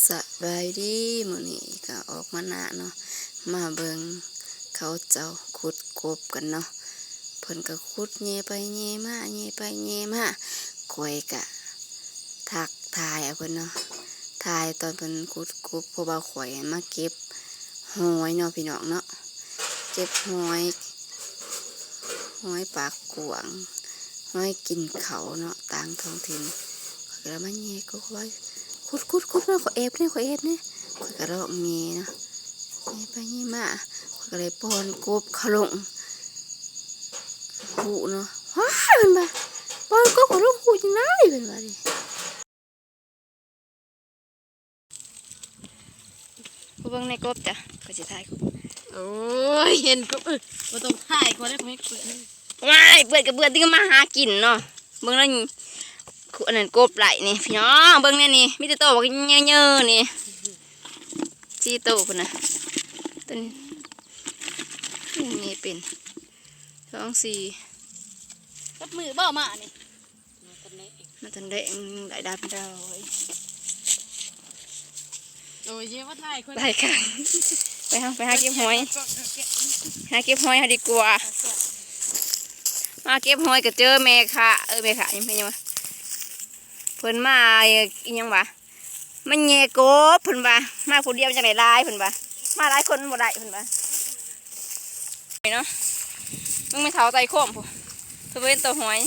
ສະບາຍດີ ມື້ນີ້ກໍອອກມານາເນາະ ມາເບິ່ງເຂົາເຈົ້າຂຸດກົບກັນເນາະ. ເພິ່ນກໍຂຸດແຍ່ໄປແຍ່ມາ ແຍ່ໄປແຍ່ມາ ຂ້ອຍກະທັກທາຍເອົາເພິ່ນເນາະ ຖ່າຍຕອນເພິ່ນຂຸດກົບ ເພາະວ່າຂ້ອຍມາເກັບຫອຍເນາະ ພີ່ນ້ອງເນາະ ເກັບຫອຍ ຫອຍປາກກວ້າງ ຫອຍກິນເຂົ້າເນາະ ຕ່າງທ້ອງຖິ່ນ. ຂ້ອຍກໍເລີຍມາແຍ່ກໍຂ້ອຍ ຂຸດໆໆ ເນາະ ຂ້ອຍແອບແດ່ ຂ້ອຍແອບແດ່ ຂ້ອຍກໍລອງແຍ່ເນາະ ແຍ່ໄປແຍ່ມາ ຂ້ອຍກໍເລີຍປ້ອນກົບເຂົາລົງຫູເນາະ. ວ້າຍ ເພິ່ນວ່າ ປ້ອນກົບເຂົາລົງຫູຈັ່ງໃດ ເພິ່ນວ່າເດ້. ມາເບິ່ງໃນກົບຈ້ະ ຂ້ອຍຊິຖ່າຍ ໂອ້ຍ ເຫັນກົບ ເອີ ບໍ່ຕ້ອງຖ່າຍ ຂ້ອຍໄດ້ ຂ້ອຍເປີດ ວ້າຍ ເປືອນກໍເປືອນ ຕິງມາຫາກິນເນາະ. ເບິ່ງແລ້ວ ອັນນັ້ນ ກົບໄຫຼນີ້ ພີ່ນ້ອງ ເບິ່ງແນວນີ້ ມີແຕ່ໂຕບັກໃຫຍ່ເຍີນີ້ ສີ່ໂຕພຸ້ນນະ ໂຕນີ້ ນີ້ເປັນ ສອງ ສີ່ ກັບມືບໍ່ມານີ້ ມາຕອນແລງ ມາຕອນແລງ ໄດ້ດັບດອຍ ໂອ້ຍ ເຍາະວ່າຖ່າຍຄົນ ໄດ້ຄ່ະ ໄປຫາ ໄປຫາເກັບຫອຍ ຫາເກັບຫອຍເຮົາດີກວ່າ. ມາເກັບຫອຍກໍເຈີແມ່ຄ້າ ເອີ ແມ່ຄ້າ ອີ່ຫຍັງວະ ເພິ່ນມາ ອີ່ຫຍັງວະ ມາແຍ່ກົບ ເພິ່ນວ່າ ມາຜູ້ດຽວມັນຈັ່ງໄດ້ຫຼາຍ ເພິ່ນວ່າ ມາຫຼາຍຄົນມັນບໍ່ໄດ້ ເພິ່ນວ່າ ເນາະ. ເບິ່ງແມ່ເຖົ້າໄຕ່ໂຄມພຸ້ນ ເພິ່ນບໍ່ເຫັນໂຕຫອຍ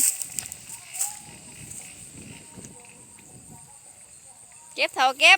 ເກັບເຖົ້າເກັບ.